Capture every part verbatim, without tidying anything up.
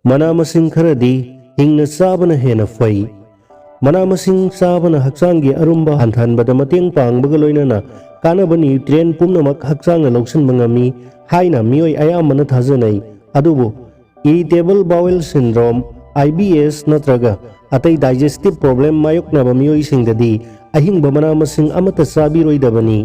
ꯃꯅꯥ ꯃꯁꯤꯡ ꯈꯔꯗꯤ ꯍꯤꯡꯅ ꯆꯥꯕꯅ ꯍꯦꯟꯅ ꯐꯩ꯫ ꯃꯅꯥ ꯃꯁꯤꯡ ꯆꯥꯕꯅ ꯍꯛꯆꯥꯡꯒꯤ ꯑꯔꯨꯝꯕ ꯍꯟꯊꯍꯟꯕꯗ ꯃꯇꯦꯡ ꯄꯥꯡꯕꯒ ꯂꯣꯏꯅꯅ ꯀꯥꯟꯅꯕ ꯅ꯭ꯌꯨꯇ꯭ꯔꯤꯌꯦꯟ ꯄꯨꯝꯅꯃꯛ ꯍꯛꯆꯥꯡꯅ ꯂꯧꯁꯤꯟꯕ ꯉꯝꯃꯤ ꯍꯥꯏꯅ ꯃꯤꯑꯣꯏ ꯑꯌꯥꯝꯕꯅ ꯊꯥꯖꯅꯩ꯫ ꯑꯗꯨꯕꯨ ꯏꯔꯤꯇꯦꯕꯜ ꯕꯥꯋꯦꯜ ꯁꯤꯟꯗ꯭ꯔꯣꯝ, ꯑꯥꯏ ꯕꯤ ꯑꯦꯁ ꯅꯠꯇ꯭ꯔꯒ ꯑꯇꯩ ꯗꯥꯏꯖꯦꯁꯇꯤꯚ ꯄ꯭ꯔꯣꯕ꯭ꯂꯦꯝ ꯃꯥꯌꯣꯛꯅꯕ ꯃꯤꯑꯣꯏꯁꯤꯡꯗꯗꯤ ꯑꯍꯤꯡꯕ ꯃꯅꯥ ꯃꯁꯤꯡ ꯑꯃꯠꯇ ꯆꯥꯕꯤꯔꯣꯏꯗꯕꯅꯤ꯫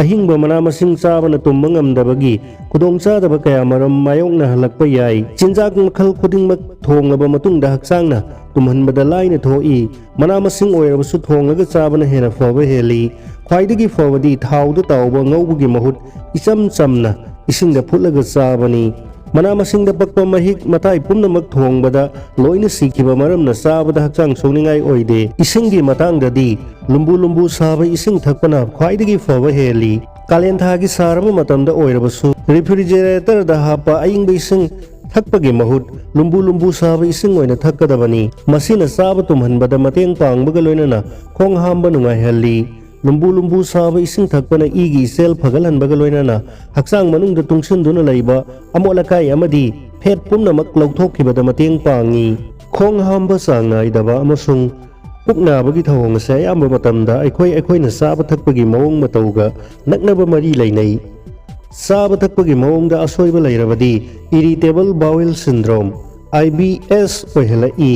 ꯑꯍꯤꯡꯕ ꯃꯅꯥ ꯃꯁꯤꯡ ꯆꯥꯕꯅ ꯇꯨꯝꯕ ꯉꯝꯗꯕꯒꯤ ꯈꯨꯗꯣꯡꯆꯥꯗꯕ ꯀꯌꯥ ꯃꯔꯨꯝ ꯃꯥꯌꯣꯛꯅꯍꯜꯂꯛꯄ ꯌꯥꯏ꯫ ꯆꯤꯟꯖꯥꯛ ꯃꯈꯜ ꯈꯨꯗꯤꯡꯃꯛ ꯊꯣꯡꯂꯕ ꯃꯇꯨꯡꯗ ꯍꯛꯆꯥꯡꯅ ꯇꯨꯝꯍꯟꯕꯗ ꯂꯥꯏꯅ ꯊꯣꯛꯏ꯫ ꯃꯅꯥ ꯃꯁꯤꯡ ꯑꯣꯏꯔꯕꯁꯨ ꯊꯣꯡꯂꯒ ꯆꯥꯕꯅ ꯍꯦꯟꯅ ꯐꯕ ꯍꯦꯜꯂꯤ꯫ ꯈ꯭ꯋꯥꯏꯗꯒꯤ ꯐꯕꯗꯤ ꯊꯥꯎꯗ ꯇꯥꯎꯕ ꯉꯧꯕꯒꯤ ꯃꯍꯨꯠ ꯏꯆꯝ ꯆꯝꯅ ꯏꯁꯤꯡꯗ ꯐꯨꯠꯂꯒ ꯆꯥꯕꯅꯤ꯫ ꯃꯅꯥ ꯃꯁꯤꯡꯗ ꯄꯛꯄ ꯃꯍꯤꯛ ꯃꯇꯥꯏ ꯄꯨꯝꯅꯃꯛ ꯊꯣꯡꯕꯗ ꯂꯣꯏꯅ ꯁꯤꯈꯤꯕ ꯃꯔꯝꯅ ꯆꯥꯕꯗ ꯍꯛꯆꯥꯡ ꯁꯣꯛꯅꯤꯡꯉꯥꯏ ꯑꯣꯏꯗꯦ꯫ ꯏꯁꯤꯡꯒꯤ ꯃꯇꯥꯡꯗꯗꯤ ꯂꯨꯝꯕꯨ ꯂꯨꯝꯕꯨ ꯁꯥꯕ ꯏꯁꯤꯡ ꯊꯛꯄꯅ ꯈ꯭ꯋꯥꯏꯗꯒꯤ ꯐꯕ ꯍꯦꯜꯂꯤ꯫ ꯀꯥꯂꯦꯟ ꯊꯥꯒꯤ ꯁꯥꯔꯕ ꯃꯇꯝꯗ ꯑꯣꯏꯔꯕꯁꯨ ꯔꯤꯐ꯭ꯔꯤꯖꯔꯦꯇꯔꯗ ꯍꯥꯞꯄ ꯑꯏꯪꯕ ꯏꯁꯤꯡ ꯊꯛꯄꯒꯤ ꯃꯍꯨꯠ ꯂꯨꯝꯕꯨ ꯂꯨꯝꯕꯨ ꯁꯥꯕ ꯏꯁꯤꯡ ꯑꯣꯏꯅ ꯊꯛꯀꯗꯕꯅꯤ꯫ ꯃꯁꯤꯅ ꯆꯥꯕ ꯇꯨꯝꯍꯟꯕꯗ ꯃꯇꯦꯡ ꯄꯥꯡꯕꯒ ꯂꯣꯏꯅꯅ ꯈꯣꯡ ꯍꯥꯝꯕ ꯅꯨꯡꯉꯥꯏꯍꯜꯂꯤ꯫ ꯂꯨꯝꯕꯨ ꯂꯨꯝꯕꯨ ꯁꯥꯕ ꯏꯁꯤꯡ ꯊꯛꯄꯅ ꯏꯒꯤ ꯏꯆꯦꯜ ꯐꯒꯠꯍꯟꯕꯒ ꯂꯣꯏꯅꯅ ꯍꯛꯆꯥꯡ ꯃꯅꯨꯡꯗ ꯇꯨꯡꯁꯤꯟꯗꯨꯅ ꯂꯩꯕ ꯑꯃꯣꯠ ꯑꯀꯥꯏ ꯑꯃꯗꯤ ꯐꯦꯠ ꯄꯨꯝꯅꯃꯛ ꯂꯧꯊꯣꯛꯈꯤꯕꯗ ꯃꯇꯦꯡ ꯄꯥꯡꯉꯤ꯫ ꯈꯣꯡ ꯍꯥꯝꯕ ꯆꯥꯡ ꯅꯥꯏꯗꯕ ꯑꯃꯁꯨꯡ ꯄꯨꯛ ꯅꯥꯕꯒꯤ ꯊꯧꯑꯣꯡ ꯑꯁꯤ ꯑꯌꯥꯝꯕ ꯃꯇꯝꯗ ꯑꯩꯈꯣꯏ ꯑꯩꯈꯣꯏꯅ ꯆꯥꯕ ꯊꯛꯄꯒꯤ ꯃꯑꯣꯡ ꯃꯇꯧꯒ ꯅꯛꯅꯕ ꯃꯔꯤ ꯂꯩꯅꯩ꯫ ꯆꯥꯕ ꯊꯛꯄꯒꯤ ꯃꯑꯣꯡꯗ ꯑꯁꯣꯏꯕ ꯂꯩꯔꯕꯗꯤ ꯏꯔꯤꯇꯦꯕꯜ ꯕꯥꯋꯦꯜ ꯁꯤꯟꯗ꯭ꯔꯣꯝ, ꯑꯥꯏ ꯕꯤ ꯑꯦꯁ, ꯑꯣꯏꯍꯜꯂꯛꯏ꯫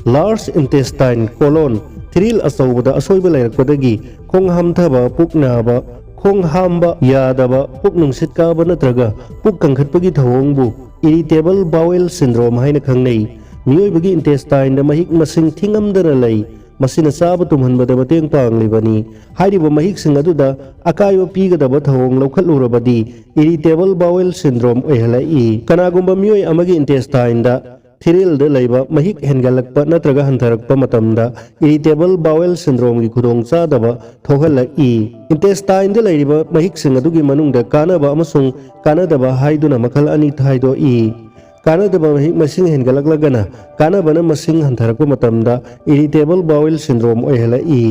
ꯂꯥꯔꯖ ꯏꯟꯇꯦꯁꯇꯥꯏꯟ, ꯀꯣꯂꯣꯟ, ꯊꯤꯔꯤꯜ ꯑꯆꯧꯕꯗ ꯑꯁꯣꯏꯕ ꯂꯩꯔꯛꯄꯗꯒꯤ ꯈꯣꯡ ꯍꯥꯝꯊꯕ, ꯄꯨꯛ ꯅꯥꯕ, ꯈꯣꯡ ꯍꯥꯝꯕ ꯌꯥꯗꯕ, ꯄꯨꯛ ꯅꯨꯡꯁꯤꯠ ꯀꯥꯕ ꯅꯠꯇ꯭ꯔꯒ ꯄꯨꯛ ꯀꯟꯈꯠꯄꯒꯤ ꯊꯧꯑꯣꯡꯕꯨ ꯏꯔꯤꯇꯦꯕꯜ ꯕꯥꯋꯦꯜ ꯁꯤꯟꯗ꯭ꯔꯣꯝ ꯍꯥꯏꯅ ꯈꯪꯅꯩ꯫ ꯃꯤꯑꯣꯏꯕꯒꯤ ꯏꯟꯇꯦꯁꯇꯥꯏꯟꯗ ꯃꯍꯤꯛ ꯃꯁꯤꯡ ꯊꯤꯉꯝꯗꯅ ꯂꯩ꯫ ꯃꯁꯤꯅ ꯆꯥꯕ ꯇꯨꯝꯍꯟꯕꯗ ꯃꯇꯦꯡ ꯄꯥꯡꯂꯤꯕꯅꯤ꯫ ꯍꯥꯏꯔꯤꯕ ꯃꯍꯤꯛꯁꯤꯡ ꯑꯗꯨꯗ ꯑꯀꯥꯏꯕ ꯄꯤꯒꯗꯕ ꯊꯧꯑꯣꯡ ꯂꯧꯈꯠꯂꯨꯔꯕꯗꯤ ꯏꯔꯤꯇꯦꯕꯜ ꯕꯥꯋꯦꯜ ꯁꯤꯟꯗ꯭ꯔꯣꯝ ꯑꯣꯏꯍꯜꯂꯛꯏ꯫ ꯀꯅꯥꯒꯨꯝꯕ ꯃꯤꯑꯣꯏ ꯑꯃꯒꯤ ꯏꯟꯇꯦꯁꯇꯥꯏꯟꯗ ꯊꯤꯔꯤꯜꯗ ꯂꯩꯕ ꯃꯍꯤꯛ ꯍꯦꯟꯒꯠꯂꯛꯄ ꯅꯠꯇ꯭ꯔꯒ ꯍꯟꯊꯔꯛꯄ ꯃꯇꯝꯗ ꯏꯔꯤꯇꯦꯕꯜ ꯕꯥꯋꯦꯜ ꯁꯤꯟꯗ꯭ꯔꯣꯝꯒꯤ ꯈꯨꯗꯣꯡꯆꯥꯗꯕ ꯊꯣꯛꯍꯜꯂꯛꯏ꯫ ꯏꯟꯇꯦꯁꯇꯥꯏꯟꯗ ꯂꯩꯔꯤꯕ ꯃꯍꯤꯛꯁꯤꯡ ꯑꯗꯨꯒꯤ ꯃꯅꯨꯡꯗ ꯀꯥꯟꯅꯕ ꯑꯃꯁꯨꯡ ꯀꯥꯟꯅꯗꯕ ꯍꯥꯏꯗꯨꯅ ꯃꯈꯜ ꯑꯅꯤ ꯈꯥꯏꯗꯣꯛꯏ꯫ ꯀꯥꯟꯅꯗꯕ ꯃꯍꯤꯛ ꯃꯁꯤꯡ ꯍꯦꯟꯒꯠꯂꯛꯂꯒꯅ ꯀꯥꯟꯅꯕꯅ ꯃꯁꯤꯡ ꯍꯟꯊꯔꯛꯄ ꯃꯇꯝꯗ ꯏꯔꯤꯇꯦꯕꯜ ꯕꯥꯋꯦꯜ ꯁꯤꯟꯗ꯭ꯔꯣꯝ ꯑꯣꯏꯍꯜꯂꯛꯏ꯫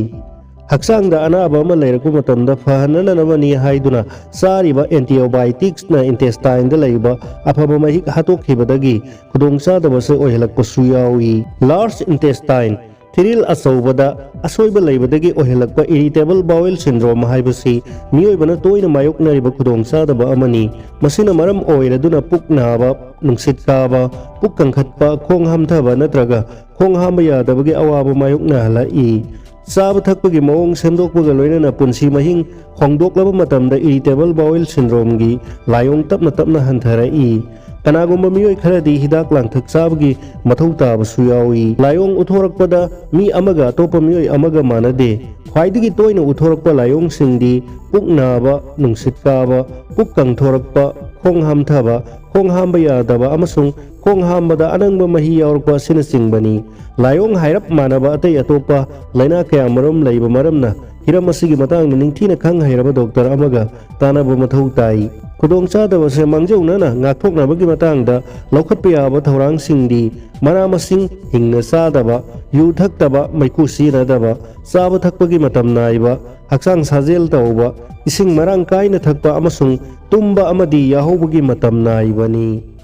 ꯍꯛꯆꯥꯡꯗ ꯑꯅꯥꯕ ꯑꯃ ꯂꯩꯔꯛꯄ ꯃꯇꯝꯗ ꯐꯍꯟꯅꯅꯕꯅꯤ ꯍꯥꯏꯗꯨꯅ ꯆꯥꯔꯤꯕ antibioticsꯅ intestineꯗ ꯂꯩꯕ ꯑꯐꯕ ꯃꯍꯤꯛ ꯍꯥꯠꯇꯣꯛꯈꯤꯕꯗꯒꯤ ꯈꯨꯗꯣꯡꯆꯥꯗꯕꯁꯦ ꯑꯣꯏꯍꯜꯂꯛꯄꯁꯨ ꯌꯥꯎꯏ꯫ Large intestine, ꯊꯤꯔꯤꯜ ꯑꯆꯧꯕꯗ ꯑꯁꯣꯏꯕ ꯂꯩꯕꯗꯒꯤ ꯑꯣꯏꯍꯜꯂꯛꯄ irritable bowel syndrome ꯍꯥꯏꯕꯁꯤ ꯃꯤꯑꯣꯏꯕꯅ ꯇꯣꯏꯅ ꯃꯥꯌꯣꯛꯅꯔꯤꯕ ꯈꯨꯗꯣꯡꯆꯥꯗꯕ ꯑꯃꯅꯤ꯫ ꯃꯁꯤꯅ ꯃꯔꯝ ꯑꯣꯏꯔꯗꯨꯅ ꯄꯨꯛ ꯅꯥꯕ, ꯅꯨꯡꯁꯤꯠ ꯀꯥꯕ, ꯄꯨꯛ ꯀꯪꯈꯠꯄ, ꯈꯣꯡ ꯍꯥꯝꯊꯕ ꯅꯠꯇ꯭ꯔꯒ ꯈꯣꯡ ꯍꯥꯝꯕ ꯌꯥꯗꯕꯒꯤ ꯑꯋꯥꯕ ꯃꯥꯌꯣꯛꯅꯍꯜꯂꯛꯏ꯫ ꯆꯥꯕ ꯊꯛꯄꯒꯤ ꯃꯑꯣꯡ ꯁꯦꯝꯗꯣꯛꯄꯒ ꯂꯣꯏꯅꯅ ꯄꯨꯟꯁꯤ ꯃꯍꯤꯡ ꯍꯣꯡꯗꯣꯛꯂꯕ ꯃꯇꯝꯗ irritable bowel syndromeꯒꯤ ꯂꯥꯏꯑꯣꯡ ꯇꯞꯅ ꯇꯞꯅ ꯍꯟꯊꯔꯛꯏ꯫ ꯀꯅꯥꯒꯨꯝꯕ ꯃꯤꯑꯣꯏ ꯈꯔꯗꯤ ꯍꯤꯗꯥꯛ ꯂꯥꯡꯊꯛ ꯆꯥꯕꯒꯤ ꯃꯊꯧ ꯇꯥꯕꯁꯨ ꯌꯥꯎꯏ꯫ ꯂꯥꯏꯑꯣꯡ ꯎꯠꯊꯣꯔꯛꯄꯗ ꯃꯤ ꯑꯃꯒ ꯑꯇꯣꯞꯄ ꯃꯤꯑꯣꯏ ꯑꯃꯒ ꯃꯥꯟꯅꯗꯦ꯫ ꯈ꯭ꯋꯥꯏꯗꯒꯤ ꯇꯣꯏꯅ ꯎꯠꯊꯣꯔꯛꯄ ꯂꯥꯏꯑꯣꯡꯁꯤꯡꯗꯤ ꯄꯨꯛ ꯅꯥꯕ, ꯅꯨꯡꯁꯤꯠ ꯀꯥꯕ, ꯄꯨꯛ ꯀꯪꯊꯣꯔꯛꯄ, ꯈꯣꯡ ꯍꯥꯝꯊꯕ, ꯈꯣꯡ ꯍꯥꯝꯕ ꯌꯥꯗꯕ ꯑꯃꯁꯨꯡ ꯈꯣꯡ ꯍꯥꯝꯕꯗ ꯑꯅꯪꯕ ꯃꯍꯤ ꯌꯥꯎꯔꯛꯄ ꯑꯁꯤꯅꯆꯤꯡꯕꯅꯤ꯫ ꯂꯥꯏꯑꯣꯡ ꯍꯥꯏꯔꯞ ꯃꯥꯟꯅꯕ ꯑꯇꯩ ꯑꯇꯣꯞꯄ ꯂꯥꯏꯅꯥ ꯀꯌꯥꯃꯔꯨꯝ ꯂꯩꯕ ꯃꯔꯝꯅ ꯍꯤꯔꯝ ꯑꯁꯤꯒꯤ ꯃꯇꯥꯡꯗ ꯅꯤꯡꯊꯤꯅ ꯈꯪ ꯍꯩꯔꯕ ꯗꯣꯛꯇꯔ ꯑꯃꯒ ꯇꯥꯟꯅꯕ ꯃꯊꯧ ꯇꯥꯏ꯫ ꯈꯨꯗꯣꯡꯆꯥꯗꯕꯁꯦ ꯃꯥꯡꯖꯧꯅꯅ ꯉꯥꯛꯊꯣꯛꯅꯕꯒꯤ ꯃꯇꯥꯡꯗ ꯂꯧꯈꯠꯄ ꯌꯥꯕ ꯊꯧꯔꯥꯡꯁꯤꯡꯗꯤ ꯃꯅꯥ ꯃꯁꯤꯡ ꯍꯤꯡꯅ ꯆꯥꯗꯕ, ꯌꯨ ꯊꯛꯇꯕ, ꯃꯩꯈꯨ ꯁꯤꯖꯤꯟꯅꯗꯕ, ꯆꯥꯕ ꯊꯛꯄꯒꯤ ꯃꯇꯝ ꯅꯥꯏꯕ, ꯍꯛꯆꯥꯡ ꯁꯥꯖꯦꯜ ꯇꯧꯕ, ꯏꯁꯤꯡ ꯃꯔꯥꯡ ꯀꯥꯏꯅ ꯊꯛꯄ ꯑꯃꯁꯨꯡ ꯇꯨꯝꯕ ꯑꯃꯗꯤ ꯌꯥꯍꯧꯕꯒꯤ ꯃꯇꯝ ꯅꯥꯏꯕꯅꯤ꯫